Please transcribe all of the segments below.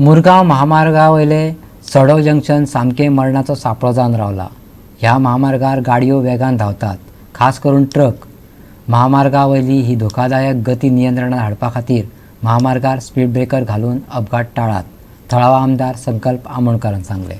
मुरगांव महामार्गा वयले सडो जंक्शन सामकें मरणाचो सांपळो जावन रावला. ह्या महामार्गार गाडयो वेगान धांवतात, खास करून ट्रक. महामार्गा वयली ही धोकादायक गती नियंत्रणात हाडपा खातीर महामार्गार स्पीड ब्रेकर घालून अपघात टाळात, थळावो आमदार संकल्प आमोणकारान सांगलें.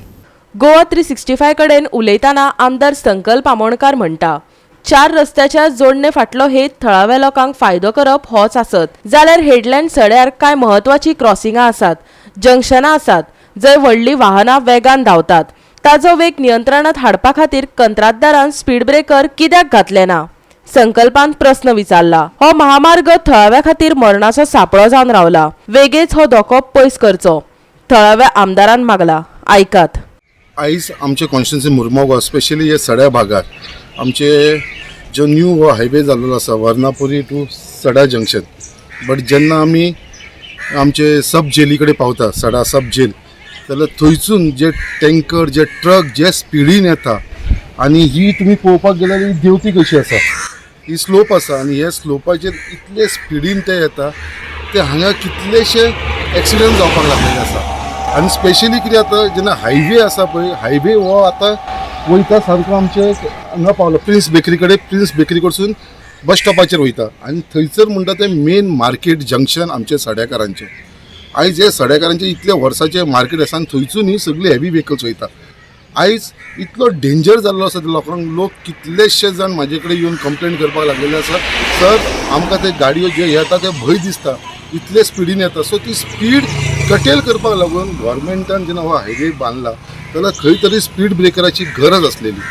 गोवा 365 कडेन उलयतना आमदार संकल्प आमोणकार म्हणटा, चार रस्त्याच्या जोडणे फाटलो हेत थळाव्या लोकांक फायदो करप होच आसत जाल्यार हेडलँड सड्यार कांय म्हत्वाचीं क्रॉसिंगां आसात, जंक्शनां आसात, जंय व्हडलीं वाहनां वेगान धांवतात. ताजो वेग नियंत्रणात हाडपा खातीर कंत्राटदारान स्पीड ब्रेकर कित्याक घातले ना, संकल्पान प्रस्न विचारला. हो महामार्ग थळाव्या खातीर मरणाचो सांपळो जावन रावला. वेगेच हो धोको पयस करचो, थळाव्या आमदारान मागला. आयकात. आयज आमचे कॉन्स्टिट्युन्सी मुरमुगांव, स्पेशली हे सड्या भागार आमचे जो न्यू हो हायवे जाल्लो आसा, Varunapuri two Sada junction, but जेन्ना आमी आमचे सब जेली कडेन पावता, सडा सब जेल, जाल्यार थंयसून जे टँकर, जे ट्रक जे स्पिडीन येता आनी ही तुमी पळोवपाक गेल्यार ही देंवती कशी आसा, ही स्लोप आसा आनी हे स्लोपाचेर इतले स्पिडीन ते येता, ते हांगा कितलेशे एक्सिडंट जावपाक लागलेले आसा. आनी स्पेशली कितें जाता, जेन्ना हायवे आसा पळय, हायवे हो आतां वयता सारको आमचे हांगा पावलो प्रिन्स बेकरी कडेन, प्रिन्स बेकरी कडसून बस स्टॉपाचेर वयता आनी थंयसर म्हणटा तें मेन मार्केट जंक्शन आमचे सड्याकारांचें. आयज हे सड्याकारांचे इतले वर्साचें मार्केट आसा आनी थंयसून ही सगळी हेवी व्हेकल्स वयता. आयज इतलो डेंजर जाल्लो आसा ते लोकांक. लोक कितलेशे जाण म्हाजे कडेन येवन कंप्लेन करपाक लागलेले आसा, सर, आमकां ते गाडयो जे येता ते भंय दिसता, इतले स्पिडीन येता. सो ती स्पीड कटेल करपाक लागून गव्हर्मेंटान जेन्ना हो हायवे बांदला जाल्यार खंय तरी स्पीड ब्रेकराची गरज आसलेली.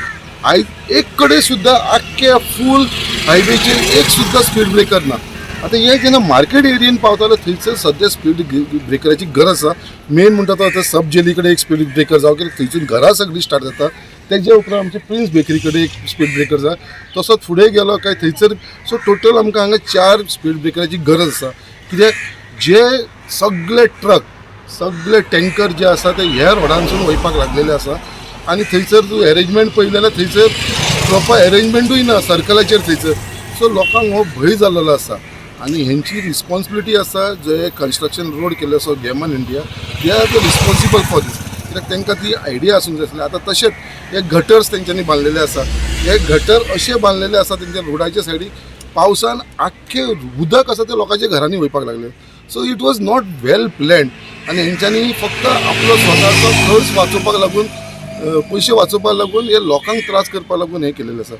आयज एक कडेन सुद्दां आख्खे फूल हायवेचेर एक सुद्दां स्पीड ब्रेकर ना. आतां हे जेन्ना मार्केट एरियेन पावताले, थंयसर सद्या स्पीड ब्रेकराची गरज आसा. मेन म्हणटा तो आतां सब जेली कडेन एक स्पीड ब्रेकर जावं, कित्याक थंयसून घरां सगळीं स्टार्ट जाता. तेज्या उपरांत आमचे प्रिन्स बेकरी कडेन एक स्पीड ब्रेकर जाय, तसोच फुडें गेलो काय थंयसर. सो टोटल आमकां हांगा चार स्पीड ब्रेकराची गरज आसा, कित्याक जे सगळे ट्रक, सगळे टँकर जे आसा ते ह्या रोडांसून वयपाक लागलेले आसा. आनी थंयसर तूं एरेंजमेंट पळयलें जाल्यार थंयसर प्रॉपर एरेंजमेंटूय ना सर्कलाचेर थंयसर. सो लोकांक हो भंय जाल्लो आसा आनी हेंची रिस्पॉन्सिबिलिटी आसा, जे कन्स्ट्रक्शन रोड केल्ले आसा, Gammon India, they are the responsible for this, कित्याक तांकां ती आयडिया आसूंक जाय आसली. आतां तशेंच हे गटर्स तेंच्यांनी बांदलेले आसा. हे गटर अशे बांदलेले आसा तेंच्या रोडाच्या सायडीक, पावसान आख्खें उदक आसा ते लोकांच्या घरांनी वयपाक लागले. So it was not well planned आनी हेंच्यांनी फक्त आपलो स्वताचो खर्च वाचोवपाक लागून, पयशे वाचोवपाक लागून, हे लोकांक त्रास करपाक लागून हें केलेलें आसा.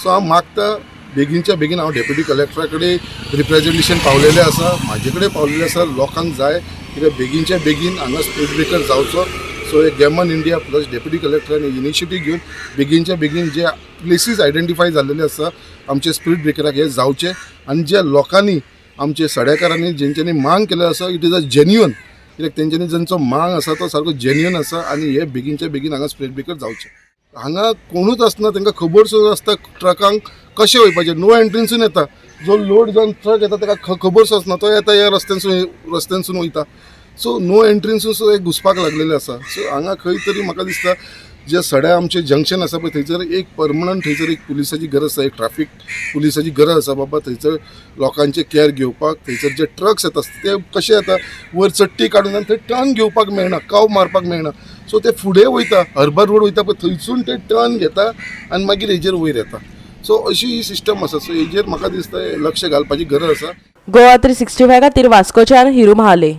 सो हांव मागता बेगीनच्या बेगीन, हांव डेप्युटी कलेक्टरा कडेन रिप्रेजेंटेशन पावलेलें आसा, म्हाजे कडेन पावलेलें आसा, लोकांक जाय कित्याक बेगीनच्या बेगीन हांगा स्पीड ब्रेकर जावचो. सो एक गॅमन इंडिया प्लस डेप्युटी कलेक्टरान इनिशिएटीव घेवन बेगीनच्या बेगीन जे प्लेसीस आयडेंटिफाय जाल्लेले आसा आमचे स्पीड ब्रेकराक, हे जावचे. आनी जे लोकांनी, आमचे सड्याकारांनी जेंच्यांनी मांग केल्लो आसा, it is a genuine, कित्याक तेंच्यांनी जेंचो मांग आसा तो सारको जेन्युअन आसा आनी हे बेगीनच्या बेगीन हांगा स्पीड ब्रेकर जावचे. हांगा कोणूच आसना, तांकां खबर सुद्दां आसता ट्रकांक कशें वयपाचें. नो एंट्रीनसून येता, जो लोड जावन ट्रक येता ताका खबर सुद्दां आसना, तो येता ह्या रस्त्यानसून वयता. सो नो एंट्रीनसून सुद्दां एक घुसपाक लागलेले आसा. सो हांगा खंय तरी म्हाका दिसता, जे सड्या आमचे जंक्शन आसा पळय, थंयसर एक परमनंट थंयसर एक पुलिसाची गरज आसा, एक ट्राफीक पुलिसाची गरज आसा बाबा, थंयसर लोकांचे केअर घेवपाक. थंयसर जे ट्रक्स येता ते कशे येता, वयर चडटी काडून आनी थंय टर्न घेवपाक मेळना, काव मारपाक मेळना. सो ते फुडें वयता, हर्बर रोड वयता पळय, थंयसून ते टर्न घेता आनी मागीर हेजेर वयर येता. सो अशी ही सिस्टम आसा. सो हेजेर म्हाका दिसता लक्ष घालपाची गरज आसा. गोवा 365 खातीर वास्कोच्यान हिरू महाले.